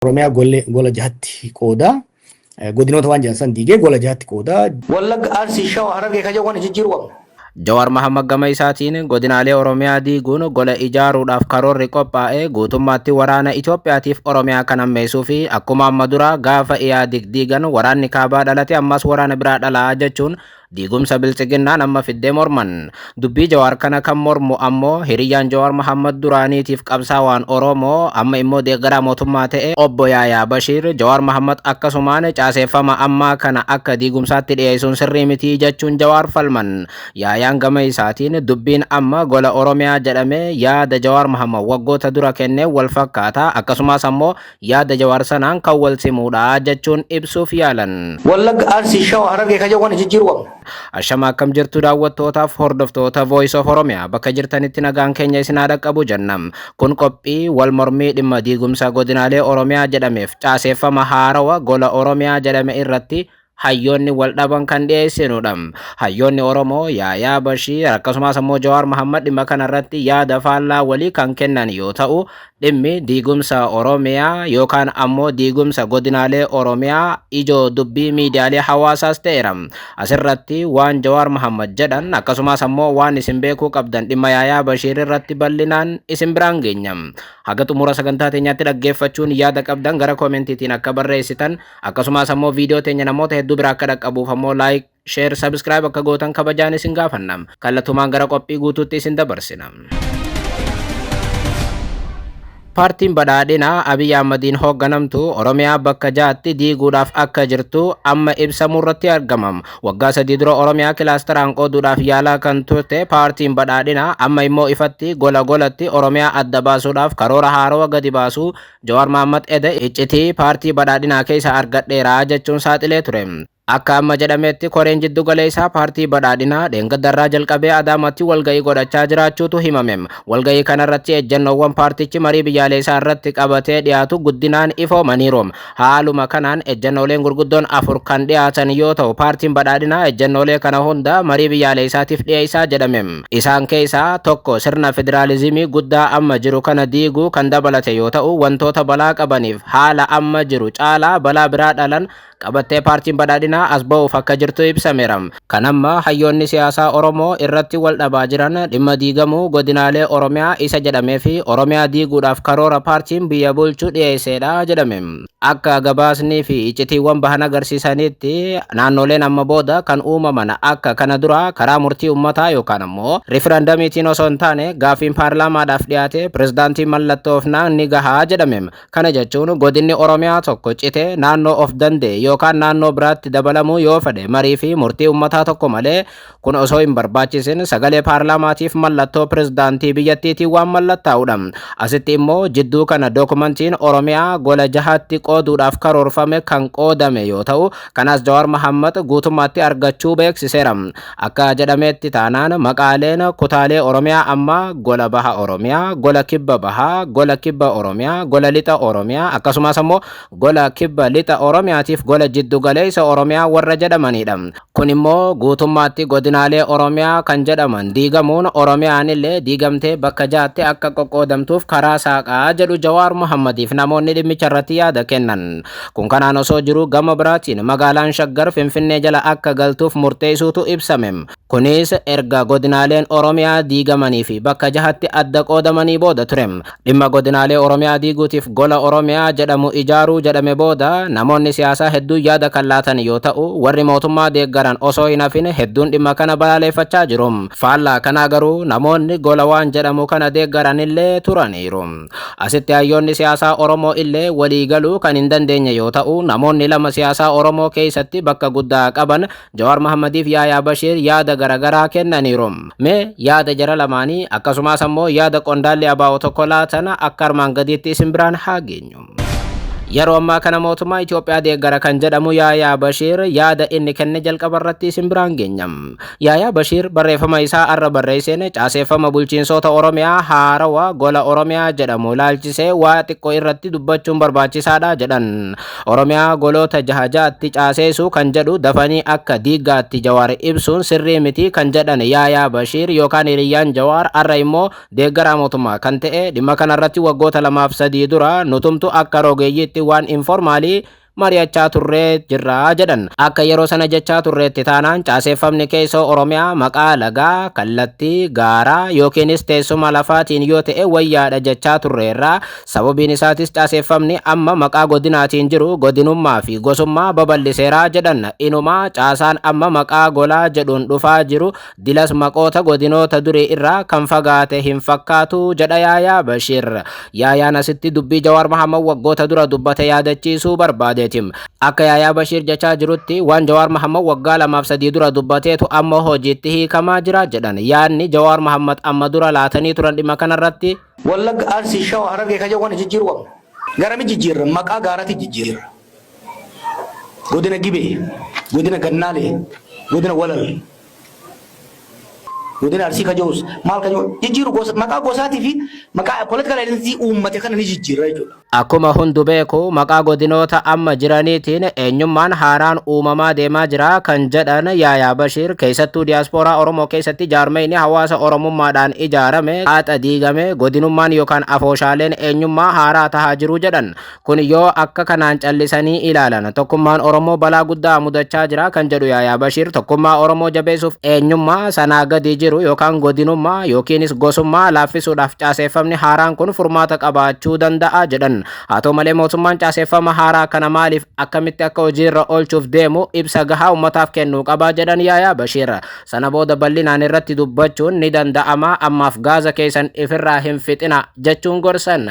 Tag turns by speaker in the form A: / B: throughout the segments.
A: Oromiyaa gola jahatti qoodaa. Godinoota waan jedhan san diigee gola jahatti qoodaa.
B: Wallagga, Arsii, Shawaa, Harargee kan jedhu kana jijjiiruu qabna.
C: Jawaar Mahaammad gama isaatiin godinaalee Oromiyaa diiguun gola ijaaruudhaaf karoorri qophaa'e guutummaatti waraana Itoophiyaatiif Oromiyaa kan hammeessuu fi akkuma amma dura gaafa Iyaadig diigan waraanni kaabaa dhalate ammas waraana biraa dhalaa jechuun diigumsa Biltsiginnaan amma fiddee morman. Dubbii Jawaar kana kan mormu ammoo hiriyyaan Jawaar Mahaammad duraaniitiif qabsaawaan Oromoo amma immoo deeggaraa mootummaa ta'e obbo Yaayaa Bashiir Jawaar Mahaammad akkasumaan caaseeffama ammaa kana akka diigumsaatti dhiyeessuun sirrii miti jechuun Jawaar falman. Yaayaan gama isaatiin dubbiin amma gola Oromiyaa jedhame yaada Jawaar Mahaammad waggoota dura kennee wal fakkaata, akkasumas ammoo yaada Jawaar sanaan kan wal simuudha jechuun ibsuuf yaalan.
B: Wallagga, Arsii, Shawaa, Harargee kan jedhu kana jijjiiruu qabna.
C: Ashama, akkam jirtu daawwattootaaf hordoftoota Voice of Oromiyaa? Bakka jirtanitti nagaan keenya isin haa dhaqqabu jennam. Kun qophii wal mormii dhimma diigumsa godinaalee Oromiyaa jedhameef caaseeffama haarawa gola Oromiyaa jedhame irratti hayyoonni wal dhaban kan dhiyeessinudha. Hayyoonni Oromoo Yaayaa Bashiir akkasumas ammoo Jawaar Mahammad dhimma kanarratti yaada faallaa walii kan kennan yoo ta'u, dhimmi diigumsa Oromiyaa yookaan ammoo diigumsa godinaalee Oromiyaa ijoo dubbii miidiyaalee hawaasaas ta'eera. Asirratti waan Jawaar Mahammad jedhan akkasumas ammoo waan isin beekuu qabdan dhimma Yaayaa Bashiir irratti bal'inaan isin biraan geenya. Haga xumura sagantaa teenyaatti dhaggeeffachuun yaada qabdan gara koomentiitiin akka barreessitan, akkasumas ammoo viidiyoo teenya namoota hedduu bira akka dhaqqabuuf ammoo like, share, subscribe akka gootan kabajaan isin gaafanna. Kallattumaan gara qophii guutuutti isin dabarsina. Paartiin Badhaadhinaa Abiy Ahmadiin hoogganamtu Oromiyaa bakka ja'atti diiguudhaaf akka jirtu amma ibsamuu irratti argamam. Waggaa 3 dura Oromiyaa kilaasteraan qooduudhaaf yaalaa kan turte Paartiin Badhaadhinaa amma immoo ifatti gola golatti Oromiyaa adda baasuudhaaf karoora haarawaa gadi baasuu Jawaar Mahaammad eda iccitii paartii Badhaadhinaa keessa argadheera jechuun saaxilee ture. Akka amma jedhametti koreen jiddu galeessaa paartii Badhaadhinaa dheengaddarraa jalqabee Adaamaatti walga'ii godhachaa jiraachuutu himame. Walga'ii kanarratti ejjennoowwan paartichi marii biyyaalessaa irratti qabatee dhiyaatu guddinaan ifoomaniiru. Haaluma kanaan ejjennooleen gurguddoon afur kan dhiyaatan yoo ta'u, paartiin Badhaadhinaa ejjennoolee kana hunda marii biyyaalessaatiif dhiyeessaa jedhame. Isaan keessaa tokko sirna federaalizimii guddaa amma jiru kana diiguu kan dabalate yoo ta'u, wantoota balaa qabaniif haala amma jiru caalaa balaa biraa dhalan qabattee paartiin Badhaadhinaa as ba'uuf akka jirtu ibsameera. Kan amma hayyoonni siyaasaa Oromoo irratti wal dhabaa jiran dhimma diigamuu godinaalee Oromiyaa isa jedhamee fi Oromiyaa diiguudhaaf karoora paartiin biyya bulchu dhiyeesseedha jedhame. Akka gabaasnii fi iccitiiwwan bahan agarsiisanitti naannoleen amma booda kan uumaman akka kana dura karaa murtii uummataa yookaan ammoo riifirandamiitiin osoo hin taane gaaffiin paarlaamaadhaaf dhiyaate pirezidaantiin mallattoofnaan ni gahaa jedhame. Kana jechuun godinni Oromiyaa tokko citee naannoo of danda'e yookaan naannoo biraatti dabalamuu yoo fedhe marii fi murtii uummataa tokko malee kun osoo hin barbaachisin sagalee paarlaamaatiif mallattoo pirezidaantii biyyattiitiin waan mallattaa'udha. Asitti immoo jidduu kana dookumentiin Oromiyaa gola jahatti qooduudhaaf karoorfame kan qoodame yoo ta'u, kanas Jawaar Mahammad guutummaatti argachuu beeksiseera. Akka jedhametti taanaan maqaaleen kutaalee Oromiyaa amma gola baha Oromiyaa, gola kibba bahaa, gola kibba Oromiyaa, gola lixa Oromiyaa, akkasumas ammoo gola kibba lixa Oromiyaatiif gola jiddu galeessa Oromiyaa warra jedhamanidha. Kun immoo guutummaatti godinaalee Oromiyaa kan jedhaman diigamuun Oromiyaan illee diigamtee bakka ja'atti akka qoqqoodamtuuf karaa saaqaa jedhu Jawaar Muhammadiif namoonni dhimmicha irratti yaada kennan. Kun kanaan osoo jiru gama biraatiin magaalaan Shaggar Finfinnee jala akka galtuuf murteessuutu ibsame. Kunis erga godinaaleen Oromiyaa diigamanii fi bakka jahatti adda qoodamanii booda ture. Dhimma godinaalee Oromiyaa diiguutiif gola Oromiyaa jedhamu ijaaruu jedhame booda namoonni siyaasaa hedduun yaada kan laatan yoo ta'u, warri mootummaa deeggaran osoo hin hafin hedduun dhimma kana balaaleffachaa jiru. Faallaa kanaa garuu namoonni gola waan jedhamu kana deeggaran illee turaniiru. Asitti hayyoonni siyaasaa Oromoo illee walii galuu kan hin dandeenye yoo ta'u, namoonni lama siyaasaa Oromoo keessatti bakka guddaa qaban Jawaar Mahammadiif Yaayaa Bashiir yaada garaagaraa kennaniiru. Mee yaada jara lamaanii akkasumas ammoo yaada qondaalli ABO tokko laatan akka armaan gadiitti isin biraan haa geenyu. Yeroo ammaa kana mootummaa Itoophiyaa deeggara kan jedhamu Yaayaa Bashiir yaada inni kenne jalqaba irratti isin biraan geenya. Yaayaa Bashiir barreeffama isaa arra barreesseen caaseeffama bulchiinsota Oromiyaa haarawa gola Oromiyaa jedhamu ilaalchisee waa xiqqoo irratti dubbachuun barbaachisaadha jedhan. Oromiyaa goloota jaha ja'atti caaseessuu kan jedhu dafanii akka diiggaatti Jawaar ibsuun sirrii miti kan jedhan Yaayaa Bashiir yookaan hiriyyaan Jawaar arra immoo deeggaraa mootummaa kan ta'e, dhimma kanarratti waggoota 2 fi 3 dura nutumtu akka rogeeyyiitti irratti waan informaalii mari'achaa turree jirra jedhan. Akka yeroo sana jechaa turreetti taanaan caaseeffamni keessoo Oromiyaa maqaa lagaa, kallattii, gaaraa yookiinis teessuma lafaatiin yoo ta'e wayyaadha jechaa turreerra. Sababiin isaatis caaseeffamni amma maqaa godinaatiin jiru godinummaa fi gosummaa babal'iseeraa jedhan. Inumaa caasaan amma maqaa golaa jedhuun dhufaa jiru dilas maqoota godinoota durii irraa kan fagaate hin fakkaatu jedha Yaayaa Bashiir. Yaayaan asitti dubbii Jawaar Mahammad waggoota dura dubbate yaadachiisuu barbaadeetim. Akka Yaayaa Bashiir jechaa jirutti waan Jawaar Mahammad waggaa 2 fi 3 dura dubbateetu amma hojiitti hiikamaa jira jedhan. Yaadni Jawaar Mahammad amma dura laatanii turan dhimma kanarratti
B: Wallagga, Arsii, Shawaa, Harargee ka jedhu kana jijjiiruu qabna. Garami jijjiirra? Maqaa gaaraatti jijjiirra. Godina Gibee, godina Gannaalee, godina Walal, godina Arsii ka jedhus maal ka jedhu jijjiiru, gosa, maqaa gosaatii fi maqaa political identity uummate kana ni jijjiirra jechuudha.
C: Akkuma hundu beeku, maqaa godinoota amma jiraniitiin eenyummaan haaraan uumamaa deemaa jira kan jedhan Yaayaa Bashiir, keessattuu diyaaspooraa Oromoo keessatti jaarmeyni hawaasa Oromummaadhaan ijaarame haaxa diigame godinummaan yookaan afooshaaleen eenyummaa haaraa tahaa jiru jedhan. Kun yoo akka kanaan callisanii ilaalan tokkummaan Oromoo balaa guddaa mudachaa jira kan jedhu Yaayaa Bashiir, tokkummaa Oromoo jabeessuuf eenyummaa sanaa gadi jiru yookaan godinummaa yookiinis gosummaa laaffisuudhaaf caaseeffamni haaraan kun furmaata qabaachuu danda'a jedhan. Haa ta'u malee, mootummaan caaseeffama haaraa kana maaliif, akkamitti akka hojiirra oolchuuf deemu ibsa gahaa uummataaf kennuu qaba jedhan Yaayaa Bashiir. Sana booda bal'inaan irratti dubbachuun ni danda'ama, ammaaf gaaza keessan ifirraa hin fixina jechuun gorsan.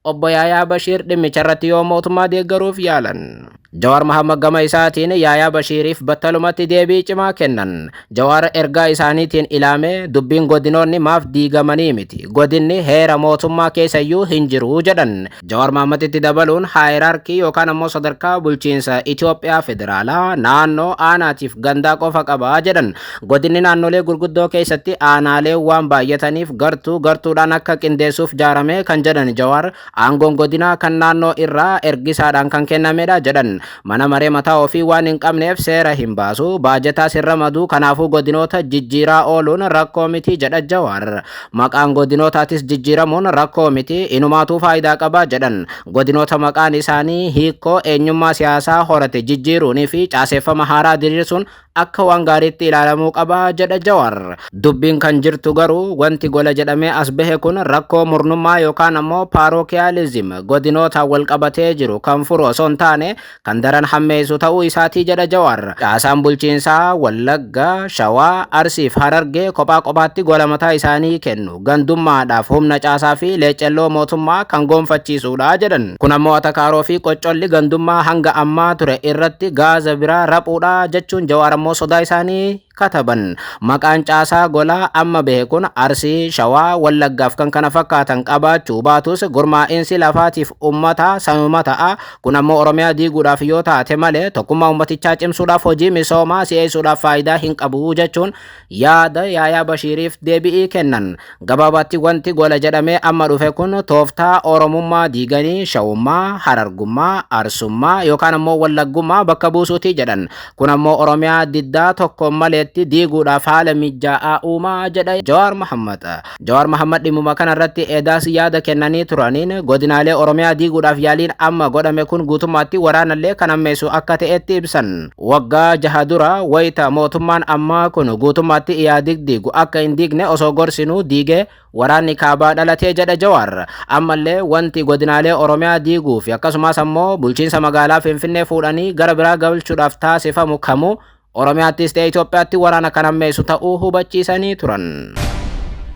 C: Obbo Yaayaa Bashiir dhimmicha irratti yoo mootummaa deeggaruuf yaalan. Jawaar Mahammad gama isaatiin Yaayaa Bashiiriif battalumatti deebii cimaa kennan. Jawaar ergaa isaaniitiin ilaame, dubbiin godinoonni maaf diigamanii miti. Godinni heera mootummaa keessayyuu hin jiru jedhan. Jawaar Mahammaditti dabaluun hierarchy yookaan ammoo sadarkaa bulchiinsa Itoophiyaa federaalaa, naannoo, aanaatiif gandaa qofa qaba jedhan. Godinni naannolee gurguddoo keessatti aanaalee waan baay'ataniif gartuu gartuudhaan akka qindeessuuf jaarame kan jedhan Jawaar, aangoon godinaa kan naannoo irraa ergisaadhaan kan kennamedha jedhan. Mana maree mataa ofii waan hin qabneef seera hin baasu, baajataas hin ramadu, kanaafuu godinoota jijjiiraa ooluun rakkoo miti jedha Jawaar. Maqaan godinootaatis jijjiiramuun rakkoo miti, inumaatuu faayidaa qaba jedhan. Godinoota maqaan isaanii hiikoo eenyummaa siyaasaa horate jijjiiruunii fi caaseeffama haaraa diriirsuun akka waan gaariitti ilaalamuu qaba jedha Jawaar. Dubbiin kan jirtu garuu wanti gola jedhamee as bahe kun rakkoo murnummaa yookaan ammoo parochialism godinoota wal qabatee jiru kan furu osoo hin taane kan daran hammeessu ta'uu isaatii jedha Jawaar. Caasaan bulchiinsaa Wallagga, Shawaa, Arsii fi Harargee kophaa kophaatti gola mataa isaanii kennu. Gandummaadhaaf humna caasaa fi leecelloo mootummaa kan gonfachiisudha jedhan. Kun ammoo atakaaroo fi qoccolli gandummaa hanga ammaa ture irratti gaaza biraa raphuudha jechuun Jawaar ammoo sodaa isaanii kataban. Maqaan caasaa golaa amma bahe kun Arsii, Shawaa, Wallaggaaf kan kana fakkaatan qabaachuu baatus gurmaa'insi lafaatiif ummata sanuma ta'a. Kun ammoo Oromiyaa diiguudhaaf yoo taate malee tokkummaa ummatichaa cimsuudhaaf, hojii misoomaa si'eessuudhaaf faayidaa hin qabu jechuun yaada Yaayaa Bashiiriif deebi'ii kennan. Gabaabaatti wanti gola jedhamee amma dhufe kun tooftaa Oromummaa diiganii Shawummaa, Harargummaa, Arsummaa yookaan ammoo Wallaggummaa bakka buusuuti jedhan. Kun ammoo Oromiyaa diddaa tokko maleetti diiguudhaaf haala mijaa'aa uumaa jedha Jawaar Mahammad. Jawaar Mahammad dhimmuma kanarratti edaas yaada kennanii turaniin godinaalee Oromiyaa diiguudhaaf yaaliin amma godhame kun guutummaatti waraanallee kan ammeessu akka ta'etti ibsan. Waggaa 6 dura wayita mootummaan ammaa kun guutummaatti Ihaadig diigu akka hin diigne osoo gorsinuu diigee waraanni kaabaa dhalatee jedha Jawaar. Ammallee wanti godinaalee Oromiyaa diiguu fi akkasumas ammoo bulchiinsa magaalaa Finfinnee fuudhanii gara biraa galchuudhaaf taasifamu kamuu Oromiyaattis ta'e Itoophiyaatti waraana kan ammeessu ta'uu hubachiisanii turan.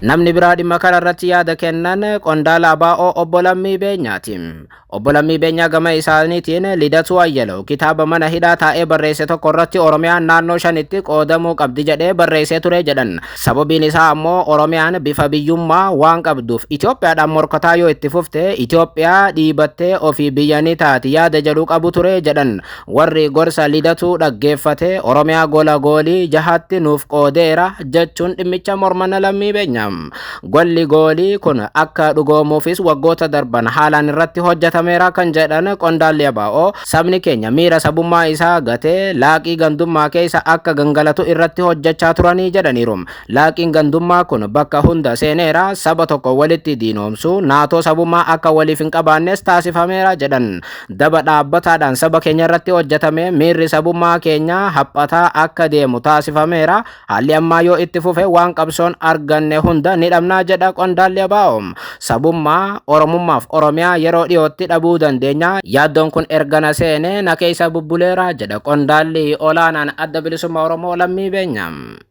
C: Namni biraa dhimma kana irratti yaada kennan qondaala ABO Obbo Lammii Beenyaati. Obbo Lammii Beenyaa gama isaaniitiin Lidatuu Ayyalaw kitaaba mana hidhaa taa'ee barreesse tokko irratti Oromiyaan naannoo shanitti qoodamuu qabdi jedhee barreessee ture jedhan. Sababiin isaa ammoo Oromiyaan bifa biyyummaa waan qabduuf Itoophiyaadhaan morkataa yoo itti fufte Itoophiyaa dhiibattee ofii biyya ni taati yaada jedhu qabu ture jedhan. Warri gorsa Lidatuu dhaggeeffate Oromiyaa gola goolii jahatti nuuf qoodeera jechuun dhimmicha mormana Lammii Beenyaa. Golli goolii kun akka dhugoomuufis waggoota darban haalaan irratti hojjetameera kan jedhan qondaalli ABO, sabni keenya miira sabummaa isaa gatee laaqii gandummaa keessa akka gangalatu irratti hojjechaa turanii jedhaniiru. Laaqiin gandummaa kun bakka hunda seeneera, saba tokko walitti diinoomsu, naatoo sabummaa akka waliif hin qabaannes taasifameera jedhan. Daba dhaabbataadhaan saba keenya irratti hojjetame miirri sabummaa keenya haphataa akka deemu taasifameera. Haalli ammaa yoo itti fufe waan qabsoon arganne hunda ni dhabnaa jedha qondaalli ABO. Sabummaa Oromummaaf Oromiyaa yeroo dhiyootti dhabuu dandeenya. Yaaddoon kun erga na seene na keessa bubbuleera jedha qondaalli olaanaan Adda Bilisummaa Oromoo Lammii Beenyaa.